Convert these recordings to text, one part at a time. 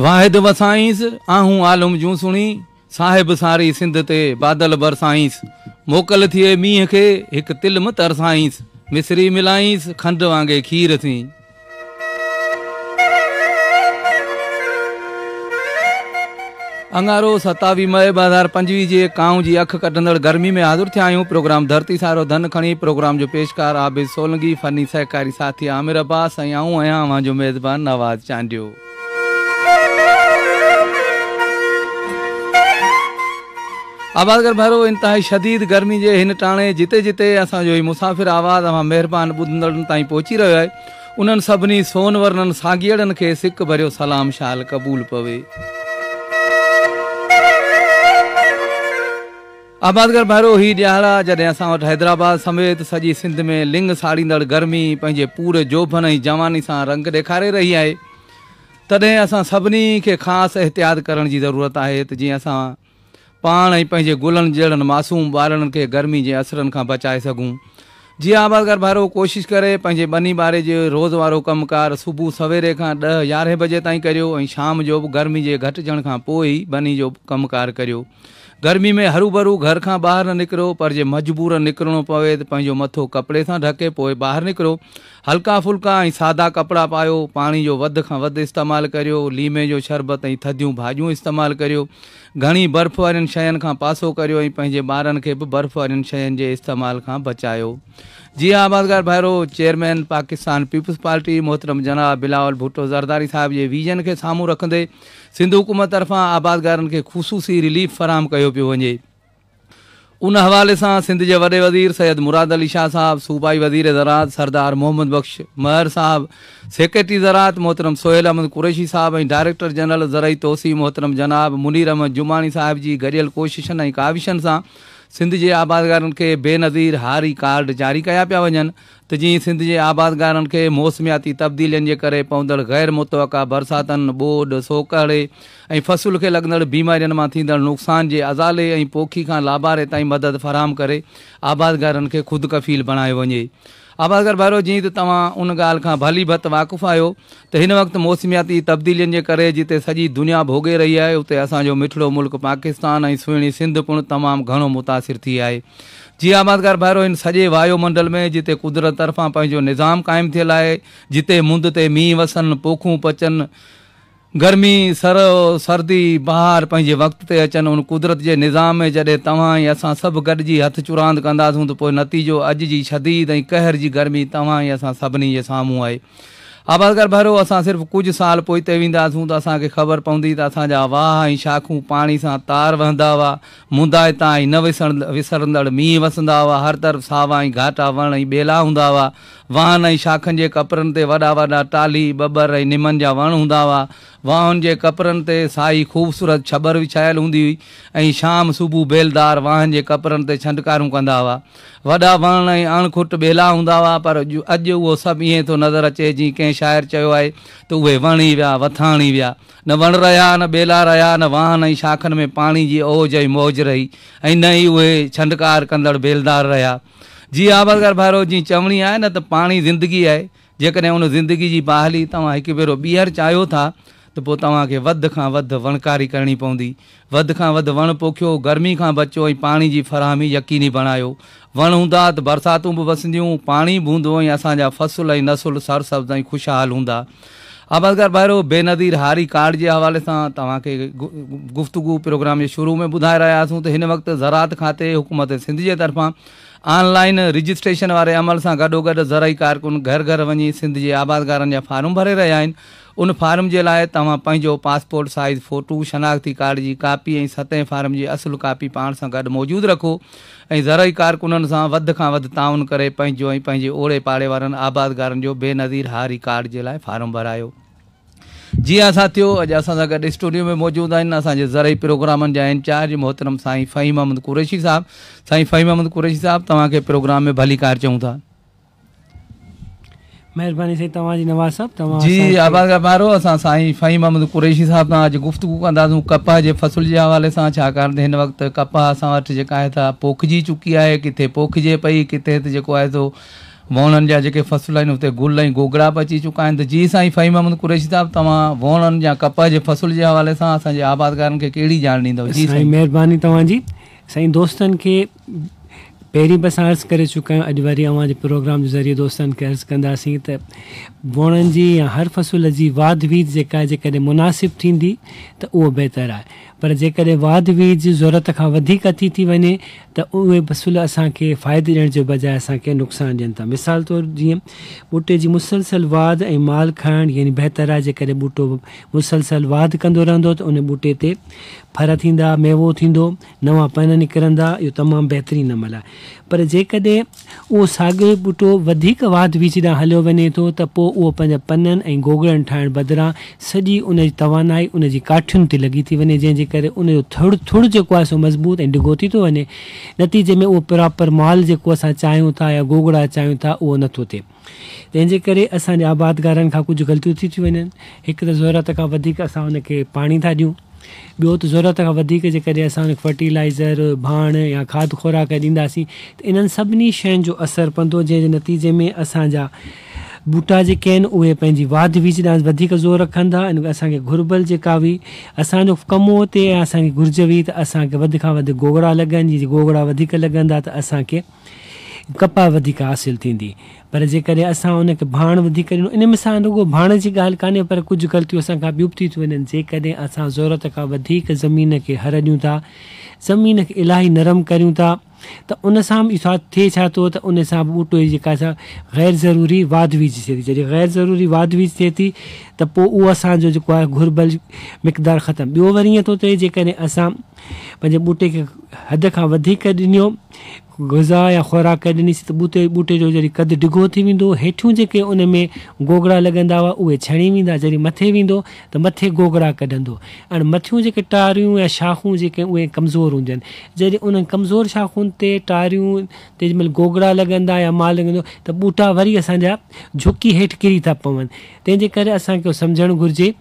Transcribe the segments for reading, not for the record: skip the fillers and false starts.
واحد وسائينس، آهون عالم جون سڻي، صاحب ساري سنڌ تي بادل برسائينس، موڪل ٿئي مينهن کي، هڪ تل م ترسائينس، مصري ملائينس، کنڊ وانگي کير سين. اڱارو 27 مئي 2025 جي ڪانء جي اک ڪڍندڙ گرمي ۾ حاضر ٿيا آهيون پروگرام ڌرتي سارو ڌن کڻي پروگرام جو پيشڪار عابد سولنگي فني سهڪاري ساٿي عامر عباس ۽ آئون آهيان اوهان جو ميزبان نواز چانڊيو. آبادگار ڀائرو انتهائي شديد گرمي جي هن ٽاڻي جتي جتي اسان جو هي مسافر آواز اوهان مهربان ٻڌندڙن تائين پهچي رهيو آهي انهن سڀني سون ورنن ساڳيئڙن کي سڪ ڀريو سلام شال قبول پوي. آبادگار ڀائرو هي ڏهاڙا جڏهن اسان وٽ حيدرآباد سميت سڄي سنڌ ۾ لڱ ساڙيندڙ گرمي پنهنجي پوري جوڀن ۽ جواني سان رنگ ڏيکاري رهي آهي تڏهن اسان سڀني کي خاص احتياط ڪرڻ جي ضرورت آهي ته جيئن اسان پاڻ ۽ پنهنجي گلن جهڙن معصوم ٻارڙن کي گرمي جي اثرن کان بچائي سگهون. جي آبادگار ڀائرو ڪوشش ڪري پنهنجي ٻني ٻاري جي روز وارو ڪم ڪار صبح سويري کان ڏهه يارهين بجي تائين ڪريو ۽ شام جو به گرمي جي گهٽجڻ کان پوء ئي ٻني جو ڪم ڪار ڪريو. گرمي ۾ هروڀرو گهر کان ٻاهر نه نڪرو پر جي مجبورن نڪرڻو پوي ته پنهنجو مٿو ڪپڙي سان ڍڪي پوء ٻاهر نڪرو. هلڪا ڦلڪا ۽ سادا ڪپڙا پايو، پاڻي جو وڌ کان وڌ استعمال ڪريو، ليمي جو شربت ۽ ٿڌيون ڀاڄيون استعمال ڪريو. گهڻي برف وارين شين کان پاسو ڪريو ۽ پنهنجي ٻارن کي به برف وارين شين جي استعمال کان بچايو. جي ها آبادگار ڀائرو، چيئرمين پاڪستان پيپلز پارٽي محترم جناب بلاول ڀٽو زرداري صاحب جي ويزن کي سامهون رکندي سنڌ حڪومت طرفان آبادگارن کي خصوصي رليف فراهم ڪيو پيو وڃي. ان حوالي سان سنڌ جي وڏي وزير سيد مراد علي شاهه صاحب، صوبائي وزير زراعت سردار محمد بخش مهر صاحب، سيڪريٽري زراعت محترم سهيل احمد قريشي صاحب ۽ ڊائريڪٽر جنرل زرعي توسيع محترم جناب منير احمد جماڻي صاحب جي گڏيل ڪوششن ۽ ڪاوشن سان سنڌ جي آبادگارن کي بينظير هاري ڪارڊ جاري ڪيا پيا وڃن ته جيئن سنڌ جي آبادگارن کي موسمياتي تبديلين جي ڪري پوندڙ غير متوقع برساتن، ٻوڏ، سوڪهڙي ۽ فصل کي لڳندڙ بيمارين مان ٿيندڙ نقصان جي ازالي ۽ پوکي کان لاباري تائين مدد فراهم ڪري آبادگارن کي خود ڪفيل بڻايو وڃي. آبادگار ڀائرو جيئن ته توهان ان ڳالهه کان ڀلي ڀت واقف آهيو ته هن وقت موسمياتي تبديلين جي ڪري جتي سڄي دنيا ڀوڳي رهي آهي اتي اسان جو مٺڙو ملڪ پاڪستان ۽ سهڻي سنڌ پڻ تمام گهڻو متاثر ٿي آهي. جي آبادگار ڀائرو هن سڄي وايو منڊل ۾ جتي قدرت طرفان پنهنجو نظام قائم ٿيل آهي جتي مند تي مينهن وسن پوکون پچن گرمي سرء سردي بهار پنهنجي وقت تي اچن ان قدرت جي نظام ۾ جڏهن توهان ۽ اسان سڀ گڏجي هٿ چراند ڪنداسون ته پوء نتيجو اڄ جي شديد ۽ قهر جي گرمي توهان ۽ اسان سڀني جي سامهون آهي آبادگار ڀائرو اسان صرف ڪجهه سال پوئتي وينداسون ته اسان کي خبر پوندي ته اسان جا واهه ۽ شاخون پاڻي سان تار وهندا هئا مندائتا ۽ نه وسرندڙ مينهن وسندا هئا، هر طرف ساوا ۽ گهاٽا وڻ ۽ ٻيلا هوندا هئا. واهن ۽ شاخن جي ڪپرن تي وڏا وڏا ٽالهي، ٻٻر ۽ نمن جا وڻ هوندا هئا. واهن جي ڪپرن تي سائي خوبصورت ڇٻر وڇايل هوندي هئي ۽ شام صبح بيلدار واهن جي ڪپرن تي ڇنڊڪارون ڪندا هئا. وڏا وڻ ۽ اڻ کٽ ٻيلا هوندا هئا، پر اڄ اهو سڀ ائين ٿو نظر اچي جيئن ڪنهن شاعر چيو آهي ته اهي وڻ ئي ويا، وٿاڻ ئي ويا. نه وڻ رهيا، نه ٻيلا رهيا، نه واهن ۽ شاخن ۾ پاڻي جي اوج ۽ موج رهي ۽ نه ئي اهي ڇنڊڪار ڪندڙ بيلدار رهيا. جي آبادگار ڀائرو، جيئن چوڻي آهي نه ته پاڻي زندگي آهي، جيڪڏهن ان زندگي جي بحالي توهان هڪ ڀيرو ٻيهر چاهيو ٿا ته پوء توهان کي وڌ کان وڌ وڻڪاري ڪرڻي پوندي. وڌ کان وڌ وڻ پوکيو، گرمي کان بچو ۽ پاڻي جي فراهمي يقيني بڻايو. وڻ هوندا ته برساتون به وسنديون، پاڻي به هوندو ۽ اسان جا فصل ۽ نسل سرسبز ۽ خوشحال هوندا. آبادگار ڀائرو، بينظير هاري ڪارڊ جي حوالي سان توهان کي گفتگو پروگرام جي شروع ۾ ٻڌائي رهيا هئاسون ته هن وقت زراعت کاتي حڪومت سنڌ جي طرفان آن لائين رجسٽريشن واري عمل سان گڏوگڏ زرعي ڪارڪن گهر گهر وڃي سنڌ جي آبادگارن جا فارم ڀري رهيا آهن. ان فارم جي لاء توهان پنهنجو پاسپورٽ سائيز فوٽو، شناختي ڪارڊ جي ڪاپي ۽ ستين فارم جي اصل ڪاپي پاڻ سان گڏ موجود رکو ۽ زرعي ڪارڪنن سان وڌ کان وڌ تعاون ڪري پنهنجو ۽ پنهنجي اوڙي پاڙي وارن آبادگارن جو بينظير هاري ڪارڊ جي لاء فارم ڀرايو. جي ها ساٿيو اڄ اسان سان گڏ اسٽوڊيو ۾ موجود آهن اسان جي زرعي پروگرامن جا انچارج محترم سائين فهيم احمد قريشي صاحب. سائين فهيم احمد قريشي صاحب توهان کي پروگرام ۾ ڀليڪار چئون ٿا. مهرباني سائين توهان جي نواز صاحب توهان جي آبادگار ڀائرو اسان سائين فهيم احمد قريشي صاحب سان اڄ گفتگو ڪنداسون ڪپهه جي فصل جي حوالي سان ڇاڪاڻ ته هن وقت ڪپهه اسان وٽ جيڪا آهي سا پوکجي چڪي آهي ڪٿي پوکجي پئي ڪٿي ته جيڪو آهي سو ووڻن جا جيڪي فصل آهن اتي گل ۽ گوگڙا به اچي چڪا آهن ته جي سائين فهيم احمد قريشي صاحب توهان ووڻن يا ڪپهه جي فصل جي حوالي سان اسان جي آبادگارن کي ڪهڙي ڄاڻ ڏيندؤ جي سائين مهرباني توهان جي سائين دوستن کي پهرين به اسان عرض ڪري چڪا آهيون اڄ وري اوهان جي پروگرام جي ذريعي دوستن کي عرض ڪنداسين ته ووڻن جي يا هر فصل جي واڌ ويجهه جيڪا آهي جيڪڏهن مناسب ٿيندي ته اهو بهتر آهي پر جيڪڏهن واڌ ويجهه ضرورت کان وڌيڪ ٿي ٿي وڃي ته اهي فصل اسان کي فائدي ڏيڻ جي بجاء اسان کي نقصان ڏين ٿا. مثال طور جيئن ٻوٽي جي مسلسل واڌ ۽ مال کائڻ يعني بهتر آهي جيڪڏهن ٻوٽو مسلسل واڌ ڪندو رهندو ته ان ٻوٽي تي ڦر ٿيندا، ميوو ٿيندو، نوان پن نڪرندا اهو تمام بهترين عمل آهي پر جيڪڏهن اهو ساڳيو ئي ٻوٽو وڌيڪ واڌ ويجهه ڏانهن هليو وڃي ٿو ته پوء اهو پنهنجا پنن ۽ گوگڙن ٺاهڻ بدران سڄي ان جي توانائي ان جي ڪاٺين تي لڳي ٿي وڃي جنهن جي ڪري ان جو ٿڙ ٿڙ جيڪو آهي سو مضبوط ۽ ڊگهو ٿي ٿو وڃي نتيجي ۾ اهو پراپر مال جيڪو اسان چاهيون ٿا يا گوگڙا چاهيون ٿا اهو نٿو ٿئي تنهن جي ڪري اسان جي آبادگارن کان ڪجهه غلطيون ٿي ٿيون وڃن هڪ ته ضرورت کان وڌيڪ اسان ان کي پاڻي ٿا ڏيون ٻيو ته ضرورت کان وڌيڪ جيڪڏهن اسان ان کي فرٽيلائيزر، ڀاڻ يا کاڌ خوراڪ ڏينداسين ته انهن سڀني شين جو اثر پوندو جنهن جي نتيجي ۾ اسان جا ٻوٽا جيڪي آهن اهي پنهنجي واڌ ويجهه ڏانهن وڌيڪ زور رکندا ۽ اسان کي گهربل جيڪا هئي اسان جو ڪم هو اتي يا اسان کي گهرج هئي ته اسان کي وڌ کان وڌ گوگڙا لڳن جي گوگڙا وڌيڪ لڳندا ته اسان کي ڪپهه وڌيڪ حاصل ٿيندي پر جيڪڏهن اسان ان کي ڀاڻ وڌيڪ ڏنو ان ۾ سان رڳو ڀاڻ جي ڳالهه ڪانهي پر ڪجهه غلطيون اسان کان ٻيون به ٿي ٿيون وڃن جيڪڏهن اسان ضرورت کان وڌيڪ زمين کي هر ڏيون ٿا زمين کي الاهي نرم ڪريون ٿا ته ان سان به ڇا ٿئي ڇا ٿو ته ان سان به ٻوٽو جي جيڪا سا غير ضروري واڌ ويجهه ٿئي ٿي جڏهن غير ضروري واڌ ويجهه ٿئي ٿي ته پوء اهو اسان جو جيڪو آهي گهربل مقدار ختم ٻيو وري ائين ٿو ٿئي جيڪڏهن اسان پنهنجي ٻوٽي کي حد کان وڌيڪ ڏنو غذا يا خوراڪ ڏنيسين ته ٻوتي ٻوٽي جو جڏهن قد ڊگهو ٿي ويندو، هيٺيون جيڪي ان ۾ گوگڙا لڳندا هئا اهي ڇڻي ويندا، جڏهن مٿي ويندو ته مٿي گوگڙا ڪڍندو ۽ مٿيون جيڪي ٽاريون يا شاخون جيڪي اهي ڪمزور هونديون آهن، جڏهن انهن ڪمزور شاخن تي ٽاريون تي جنهن مهل گوگڙا لڳندا يا مال لڳندو ته ٻوٽا وري اسان جا جهڪي هيٺ ڪري ٿا پون، تنهن جي ڪري اسان کي اهو سمجهڻ گهرجي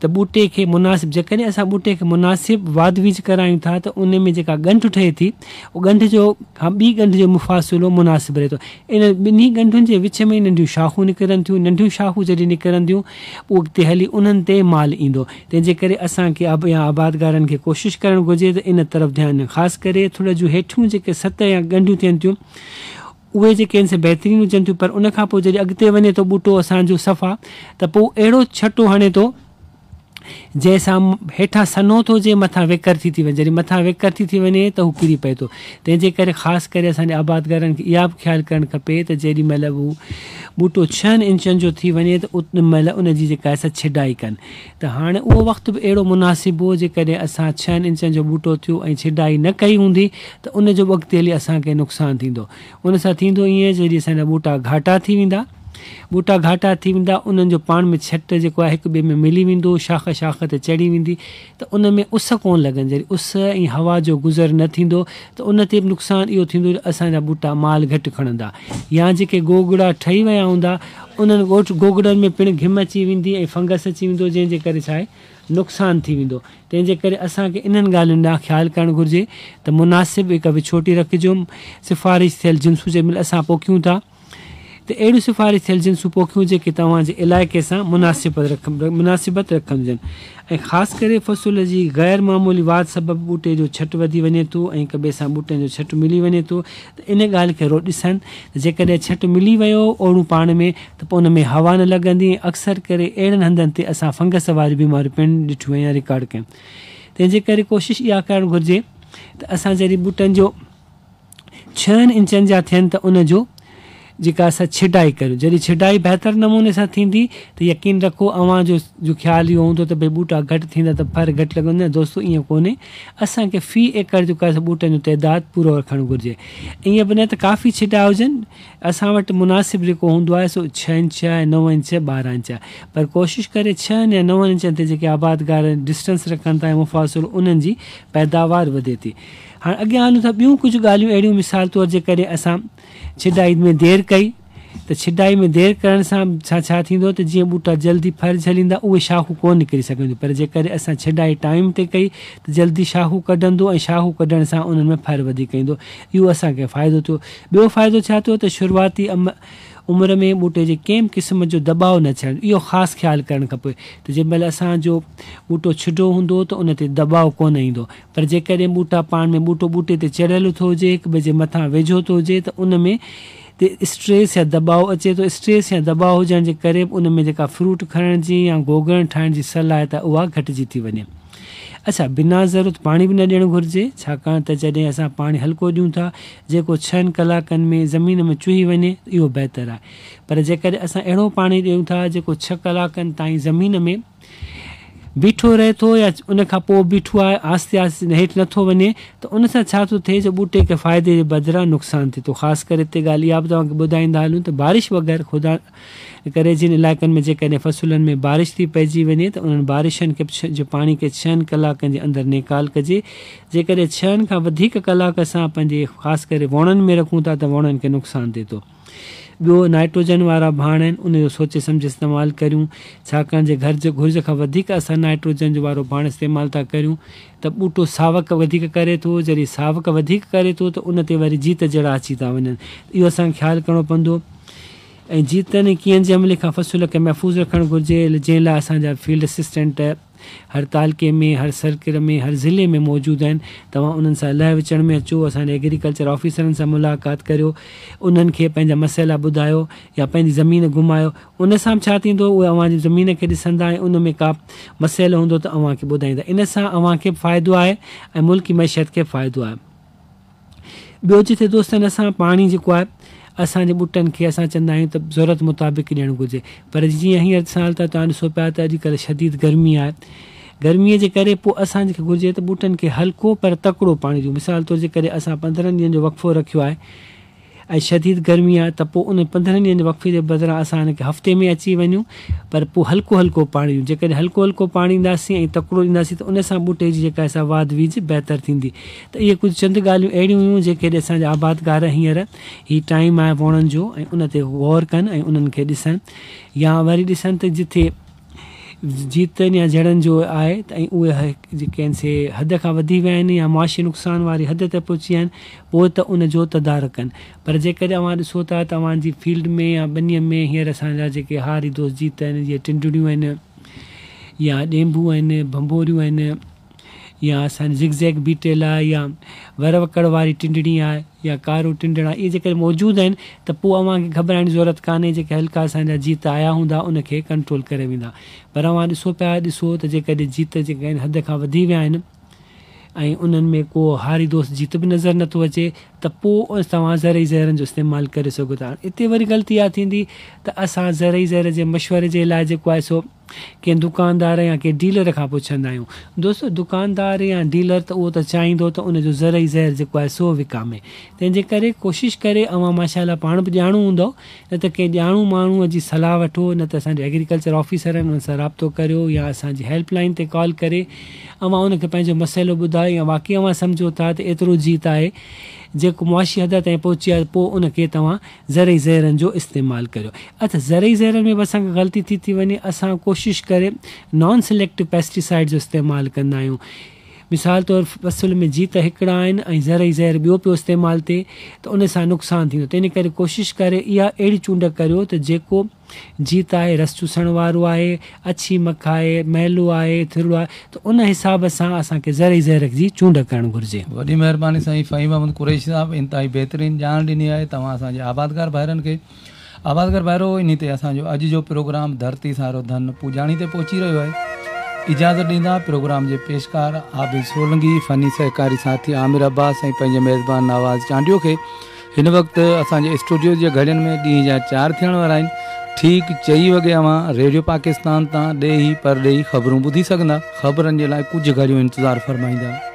ته ٻوٽي کي مناسب جيڪڏهن اسان ٻوٽي کي مناسب واڌ ويجهه ڪرايون ٿا ته ان ۾ جيڪا ڳنڍ ٺهي ٿي اهو ڳنڍ جو کان ٻي ڳنڍ جو مفاصلو مناسب رهي ٿو انهن ٻنهي ڳنڍن جي وچ ۾ ننڍيون شاخون نڪرن ٿيون ننڍيون شاخون جڏهن نڪرنديون پوء اڳتي هلي انهن تي مال ايندو تنهن جي ڪري اسان کي يا آبادگارن کي ڪوشش ڪرڻ گهرجي ته ان طرف ڌيان ڏين خاص ڪري ٿڙ جون هيٺيون جيڪي سطح يا ڳنڍيون ٿين ٿيون اهي جيڪي آهن سي بهترين هجن ٿيون پر ان کان پوء جڏهن اڳتي وڃي ٿو ٻوٽو اسان جو صفا ته پوء اهڙو ڇٽو هڻي ٿو جنهن سان هيٺان سنهو ٿو هجي مٿان ويڪر ٿي ٿي وڃي جڏهن مٿان ويڪر ٿي ٿي وڃي ته هو ڪري پئي ٿو تنهن جي ڪري خاص ڪري اسان جي آبادگارن کي اها به خيال ڪرڻ کپي ته جيڏي مهل هو ٻوٽو ڇهن انچن جو ٿي وڃي ته ان مهل ان جي جيڪا آهي سا ڇڊائي ڪن ته هاڻي اهو وقت به اهڙو مناسب هو جيڪڏهن اسان ڇهن انچن جو ٻوٽو ٿيو ۽ ڇڊائي نه ڪئي هوندي ته ان جو به اڳتي هلي اسان کي نقصان ٿيندو. ان سان ٿيندو ائين جو جڏهن اسان جا ٻوٽا گهاٽا ٿي ويندا، ٻوٽا گهاٽا ٿي ويندا، انهن جو پاڻ ۾ ڇٽ جيڪو آهي هڪ ٻئي ۾ ملي ويندو، شاخ شاخ تي چڙهي ويندي ته ان ۾ اس ڪونه لڳندي، جڏهن اس ۽ هوا جو گذر نه ٿيندو ته ان تي به نقصان اهو ٿيندو جو اسان جا ٻوٽا مال گهٽ کڻندا يا جيڪي گوگڙا ٺهي ويا هوندا انهن گوگڙن ۾ پڻ گهم اچي ويندي ۽ فنگس اچي ويندو جنهن جي ڪري ڇا آهي نقصان ٿي ويندو، تنهن جي ڪري اسان کي انهن ڳالهين ڏانهن خيال ڪرڻ گهرجي ته مناسب هڪ وڇوٽي رکجو، سفارش ٿيل جنسون جنهن مهل اسان پوکيون ٿا ته اهڙيون سفارش ٿيل جنسون پوکيون جيڪي توهان جي علائقي سان مناسبت رکنديون هجن ۽ خاص ڪري فصل جي غير معمولي واڌ سبب ٻوٽي جو ڇٽ وڌي وڃي ٿو ۽ هڪ ٻئي سان ٻوٽن جو ڇٽ ملي وڃي ٿو ته ان ڳالهه کي رو ڏسن ته جيڪڏهن ڇٽ ملي ويو اوڙون پاڻ ۾ ته پوء ان ۾ هوا نه لڳندي ۽ اڪثر ڪري اهڙن هنڌن تي اسان فنگس واريون بيماريون پڻ ڏٺيون يا رڪارڊ ڪيون. تنهن جي ڪري ڪوشش اها ڪرڻ گهرجي ته اسان جڏهن ٻوٽن جو ڇهن انچن جا ٿين ته ان جو جيڪا اسان ڇڊائي ڪريون. جڏهن ڇڊائي بهتر نموني سان ٿيندي ته يقين رکو اوهان جو جو خيال اهو هوندو ته ڀئي ٻوٽا گهٽ ٿيندا ته ڦر گهٽ لڳندو نه دوستو ائين ڪونهي اسان کي في ايڪڙ جيڪو آهي سو ٻوٽن جو تعداد پورو رکڻ گهرجي. ائين به نه ته ڪافي ڇڊا هجن. اسان وٽ مناسب جيڪو هوندو آهي سو ڇهه انچ ۽ نو انچ 12 انچ آهي پر ڪوشش ڪري ڇهن يا نون انچن تي جيڪي آبادگار ڊسٽنس رکن ٿا ۽ مفاصلو انهن جي پيداوار وڌي ٿي. هاڻ اڳيان هلون ٿا ٻيون ڪجهه ڳالهيون اهڙيون مثال طور جيڪڏهن اسان ڇڊائي ۾ دير ڪئي ته ڇڊائي ۾ دير ڪرڻ سان ڇا ٿيندو ته جيئن ٻوٽا جلدي ڦر جهليندا اهي شاخون ڪونه نڪري سگهنديون پر جيڪڏهن اسان ڇڊائي ٽائيم تي ڪئي ته جلدي شاخون ڪڍندو ۽ شاخون ڪڍڻ سان انهن ۾ ڦر وڌيڪ ايندو اهو اسان کي فائدو ٿيو. ٻيو فائدو ڇا ٿيو ته شروعاتي عمر ۾ ٻوٽي جي ڪنهن به قسم جو دٻاء نه اچڻ اهو خاص خيال ڪرڻ کپي ته جنهن مهل اسان جو ٻوٽو ڇڊو هوندو ته ان تي دٻاء ڪونه ايندو پر جيڪڏهن ٻوٽا پاڻ ۾ ٻوٽو ٻوٽي تي چڙهيل ٿو هجي هڪ ٻئي جي مٿان ويجهو ٿو هجي ته ان ۾ تي اسٽريس يا دٻاء اچي ٿو اسٽريس يا دٻاء هجڻ جي ڪري به ان ۾ جيڪا فروٽ کڻڻ جي يا گوگڙڻ ٺاهڻ جي صلاحيت آهي اها گهٽجي ٿي وڃي. اڇا بنا ضرورت پاڻي به نه ڏيڻ گهرجي ڇاڪاڻ ته جڏهن اسان پاڻي هلڪو ڏيون ٿا جيڪو ڇهن ڪلاڪن ۾ زمين ۾ چهي وڃي ته اهو بهتر آهي پر جيڪڏهن اسان اهڙو پاڻي ڏيون ٿا جيڪو ڇهه ڪلاڪن تائين زمين ۾ بيٺو رهي ٿو يا ان کان پوء بيٺو آهي آهستي آهستي هيٺ نٿو وڃي ته ان سان ڇا ٿو ٿئي جو ٻوٽي کي فائدي جي بدران نقصان ٿئي ٿو خاص ڪري هتي ڳالهه اها به توهان کي ٻڌائيندا هلون ته بارش وغيره خدا ڪري جن علائقن ۾ جيڪڏهن فصلن ۾ بارش ٿي پئجي وڃي ته انهن بارشن کي جي پاڻي کي ڇهن ڪلاڪن جي اندر نيڪال ڪجي جيڪڏهن ڇهن کان وڌيڪ ڪلاڪ اسان پنهنجي خاص ڪري ووڻن ۾ رکون ٿا ته ووڻن کي نقصان ٿئي ٿو. ٻيو نائٽروجن وارا ڀاڻ آهن ان جو سوچي سمجهي استعمال ڪريون ڇاڪاڻ جي گهرج گهرج کان وڌيڪ اسان نائٽروجن جو وارو ڀاڻ استعمال ٿا ڪريون ته ٻوٽو ساوڪ وڌيڪ ڪري ٿو جڏهن ساوڪ وڌيڪ ڪري ٿو ته ان تي وري جيت جهڙا اچي ٿا وڃن اهو اسان کي خيال ڪرڻو پوندو ۽ جيتن ۽ ڪيئن جي حملي کان فصل کي محفوظ رکڻ گهرجي جنهن لاء اسان جا فيلڊ اسسٽنٽ هر تعلقي ۾ هر سرڪل ۾ هر ضلعي ۾ موجود آهن توهان انهن سان لهه وچڙ ۾ اچو اسان جي ايگريڪلچر آفيسرن سان ملاقات ڪريو انهن کي پنهنجا مسئلا ٻڌايو يا پنهنجي زمين گهمايو ان سان به ڇا ٿيندو اهي اوهان جي زمين کي ڏسندا ۽ ان ۾ ڪا مسئلو هوندو ته اوهان کي ٻڌائيندا ان سان اوهان کي به فائدو آهي ۽ ملڪي معيشت کي به فائدو آهي. ٻيو جتي دوستن اسان پاڻي جيڪو آهي اسان جي ٻوٽن کي اسان چوندا آهيون ته ضرورت مطابق ڏيڻ گهرجي پر جيئن هينئر سال ته توهان ڏسو پيا ته اڄڪلهه شديد گرمي آهي گرمي جي ڪري پوء اسان کي گهرجي ته ٻوٽن کي هلڪو پر تڪڙو پاڻي ڏيون مثال طور جيڪڏهن اسان پندرهن ڏينهن جو وقفو رکيو آهي ۽ شديد گرمي آهي ته پوء ان پندرهن ڏينهن جي وقفي جي بدران اسان هن کي هفتي ۾ اچي وڃون پر پوء هلڪو هلڪو پاڻي ڏيون جيڪڏهن هلڪو هلڪو پاڻي ڏينداسين ۽ تڪڙو ڏينداسين ته ان سان ٻوٽي جي جيڪا سا واڌ ويجهه بهتر ٿيندي ته اهي ڪجهه چند ڳالهيون اهڙيون هيون جيڪي اسان جا آبادگار هينئر هي ٽائيم آهي ووڻن جو ۽ ان تي غور ڪن ۽ انهن کي ڏسن يا وري ڏسن ته جتي جيتن يا جهڙن جو آهي ته ۽ اهي جيڪي آهن سي حد کان وڌي ويا آهن يا معاشي نقصان واري حد تي پهچي ويا آهن پوء ته ان جو تدارڪ ڪن پر جيڪڏهن اوهان ڏسو ٿا ته اوهان جي فيلڊ ۾ يا ٻنيء ۾ هينئر اسان جا جيڪي هاري دوست جيت آهن جيئن ٽنڊڙيون آهن يا ڏينڀو آهن ڀنڀوريون آهن يا اسان جي زگ زيگ بيٽيل آهي يا ور وڪڙ واري ٽنڊڻي آهي يا ڪارو ٽنڊڻ آهي اهي جيڪڏهن موجود آهن ته پوء اوهان کي گهٻرائڻ جي ضرورت ڪانهي جيڪي هلڪا اسان جا جيت آيا هوندا ان کي ڪنٽرول ڪري ويندا پر اوهان ڏسو پيا ڏسو ته جيڪڏهن جيت جيڪي آهن حد کان وڌي ويا آهن ۽ انهن ۾ ڪو هاري دوست جيت به نظر نٿو اچي ته پوء توهان زرعي زهرن جو استعمال ڪري سگهو ٿا اتي وري غلطي اها ٿيندي ته اسان زرعي زهر جي مشوري جي لاء جيڪو آهي سو ڪنهن دڪاندار يا ڪنهن ڊيلر کان پڇندا آهيون. دوستو دڪاندار يا ڊيلر ته اهو ته چاهيندو ته ان جو زرعي زهر جيڪو آهي سو وڪامي. تنهن جي ڪري ڪوشش ڪري اوهان ماشاء الله پاڻ به ڄاڻو هوندؤ نه ته ڪنهن ڄاڻو ماڻهوء جي صلاح وٺو نه ته اسان جو ايگريڪلچر آفيسر آهن انهن سان رابطو ڪريو يا اسان جي هيلپ لائين تي ڪال ڪري اوهان ان کي پنهنجو مسئلو ٻڌايو يا واقعي اوهان سمجهو ٿا ته ايترو جيت آهي جيڪو معاشي حد تائين پهچي آهي پوء ان کي توهان زرعي زهرن جو استعمال ڪريو. اڇا زرعي زهرن ۾ به اسان کان غلطي ٿي ٿي وڃي اسان ڪوشش ڪري نان سليڪٽو پيسٽيسائيڊ جو استعمال ڪندا آهيون مثال طور فصل ۾ جيت هڪڙا آهن ۽ زرعي زهر ٻيو پيو استعمال ٿئي ته ان سان نقصان ٿيندو تنهن ڪري ڪوشش ڪري اها اهڙي چونڊ ڪريو ته جيڪو جيت آهي رس چوسڻ وارو آهي، اڇي مک آهي، ميلو آهي، ٿرڙو آهي ته ان حساب سان اسان کي زرعي زهر جي چونڊ ڪرڻ گهرجي. وڏي مهرباني سائين فهيم احمد قريشي صاحب انتهائي بهترين ڄاڻ ڏني آهي توهان اسان جي آبادگار ڀائرن کي. آبادگار ڀائرو انهي تي اسان جو اڄ جو پروگرام ڌرتي سارو ڌن پڄاڻي تي پهچي رهيو آهي. اجازت ڏيندا پروگرام جي پيشڪار عابد سولنگي، فني سهڪاري ساٿي عامر عباس ۽ پنهنجي ميزبان نواز چانڊيو کي. هن وقت اسان جي اسٽوڊيو جي گهڙين ۾ ڏينهن جا چار ٿيڻ وارا آهن. ٺيڪ چئين وڳي اوهان ريڊيو پاڪستان تان ڏيهي پرڏيهي خبرون ٻڌي سگهندا. خبرن جي لاء ڪجهه گهڙيون انتظار فرمائيندا.